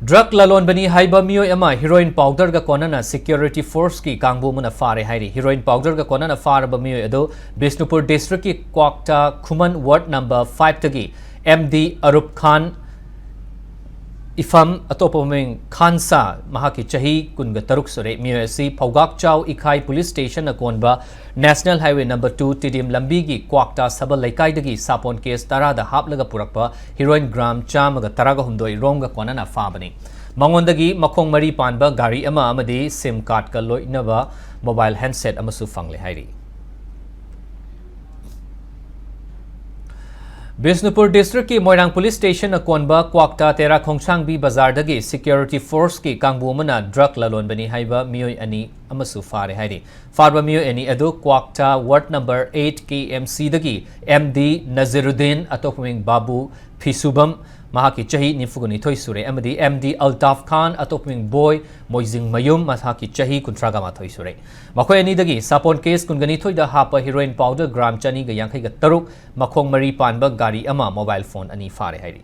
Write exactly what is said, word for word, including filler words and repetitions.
Drug ꯂꯂꯣꯟꯕꯅꯤ ꯍꯥꯏꯕ ꯃꯤꯑꯣꯏ ꯑꯃ heroin powderꯒ ꯀꯣꯟꯅꯅ security forceꯀꯤ ꯀꯥꯡꯕꯨ ꯑꯃꯅ ꯐꯥꯔꯦ ꯍꯥꯏꯔꯤ꯫ Heroin powderꯒ ꯀꯣꯟꯅꯅ ꯐꯥꯔꯕ ꯃꯤꯑꯣꯏ ꯑꯗꯨ ꯕꯤꯁꯅꯨꯄꯨꯔ districtꯀꯤ ꯀ꯭ꯋꯥꯛꯇꯥ ꯈꯨꯃꯟ ward number fiveꯇꯒꯤ M D ꯑꯔꯨꯞ ꯈꯥꯟ, ꯏꯐꯝ ꯑꯇꯣꯞꯄ ꯃꯃꯤꯡ ꯈꯥꯟꯁꯥ, ꯃꯍꯥꯛꯀꯤ ꯆꯍꯤ ꯀꯨꯟꯒ ꯇꯔꯨꯛ ꯁꯨꯔꯦ꯫ ꯃꯤꯑꯣꯏ ꯑꯁꯤ ꯐꯧꯒꯥꯛꯆꯥꯎ ꯏꯈꯥꯏ police stationꯅ ꯀꯣꯟꯕ National Highway number two Tiddim ꯂꯝꯕꯤꯒꯤ ꯀ꯭ꯋꯥꯛꯇꯥ ꯁꯕꯜ ꯂꯩꯀꯥꯏꯗꯒꯤ ꯁꯥꯄꯣꯟ case ꯇꯔꯥꯗ ꯍꯥꯞꯂꯒ ꯄꯨꯔꯛꯄ heroin gram ꯆꯥꯝꯃꯒ ꯇꯔꯥꯒ ꯍꯨꯝꯗꯣꯏ ꯔꯣꯝꯒ ꯀꯣꯟꯅꯅ ꯐꯥꯕꯅꯤ꯫ ꯃꯉꯣꯟꯗꯒꯤ ꯃꯈꯣꯡ ꯃꯔꯤ ꯄꯥꯟꯕ ꯒꯥꯔꯤ ꯑꯃ ꯑꯃꯗꯤ SIM cardꯀ ꯂꯣꯏꯅꯕ mobile handset ꯑꯃꯁꯨ ꯐꯪꯂꯦ ꯍꯥꯏꯔꯤ꯫ ꯕꯤꯁꯅꯨꯄꯨꯔ districtꯀꯤ ꯃꯣꯏꯔꯥꯡ police stationꯅ ꯀꯣꯟꯕ ꯀ꯭ꯋꯥꯛꯇꯥ ꯇꯦꯔꯥ ꯈꯣꯡꯁꯥꯡꯕꯤ ꯕꯖꯥꯔꯗꯒꯤ security forceꯀꯤ ꯀꯥꯡꯕꯨ ꯑꯃꯅ drug ꯂꯂꯣꯟꯕꯅꯤ ꯍꯥꯏꯕ ꯃꯤꯑꯣꯏ ꯑꯅꯤ ꯑꯃꯁꯨ ꯐꯥꯔꯦ ꯍꯥꯏꯔꯤ꯫ ꯐꯥꯔꯕ ꯃꯤꯑꯣꯏ ꯑꯅꯤ ꯑꯗꯨ ꯀ꯭ꯋꯥꯛꯇꯥ ward number eight KMCꯗꯒꯤ M D ꯅꯖꯤꯔꯨꯗꯤꯟ, ꯑꯇꯣꯞꯄ ꯃꯤꯡ ꯕꯥꯕꯨ ꯐꯤꯁꯨꯕꯝ, ꯃꯍꯥꯛꯀꯤ ꯆꯍꯤ ꯅꯤꯐꯨꯒ ꯅꯤꯊꯣꯏ ꯁꯨꯔꯦ, ꯑꯃꯗꯤ M D ꯑꯜꯇꯥꯐ ꯈꯥꯟ, ꯑꯇꯣꯞꯄ ꯃꯤꯡ ꯕꯣꯏ ꯃꯣꯏꯖꯤꯡꯃꯌꯨꯝ, ꯃꯍꯥꯛꯀꯤ ꯆꯍꯤ ꯀꯨꯟꯊ꯭ꯔꯥꯒ ꯃꯥꯊꯣꯏ ꯁꯨꯔꯦ꯫ ꯃꯈꯣꯏ ꯑꯅꯤꯗꯒꯤ ꯁꯥꯄꯣꯟ case ꯀꯨꯟꯒ ꯅꯤꯊꯣꯏꯗ ꯍꯥꯞꯄ heroin powder gram ꯆꯅꯤꯒ ꯌꯥꯡꯈꯩꯒ ꯇꯔꯨꯛ, ꯃꯈꯣꯡ ꯃꯔꯤ ꯄꯥꯟꯕ ꯒꯥꯔꯤ ꯑꯃ, mobile phone ꯑꯅꯤ ꯐꯥꯔꯦ ꯍꯥꯏꯔꯤ꯫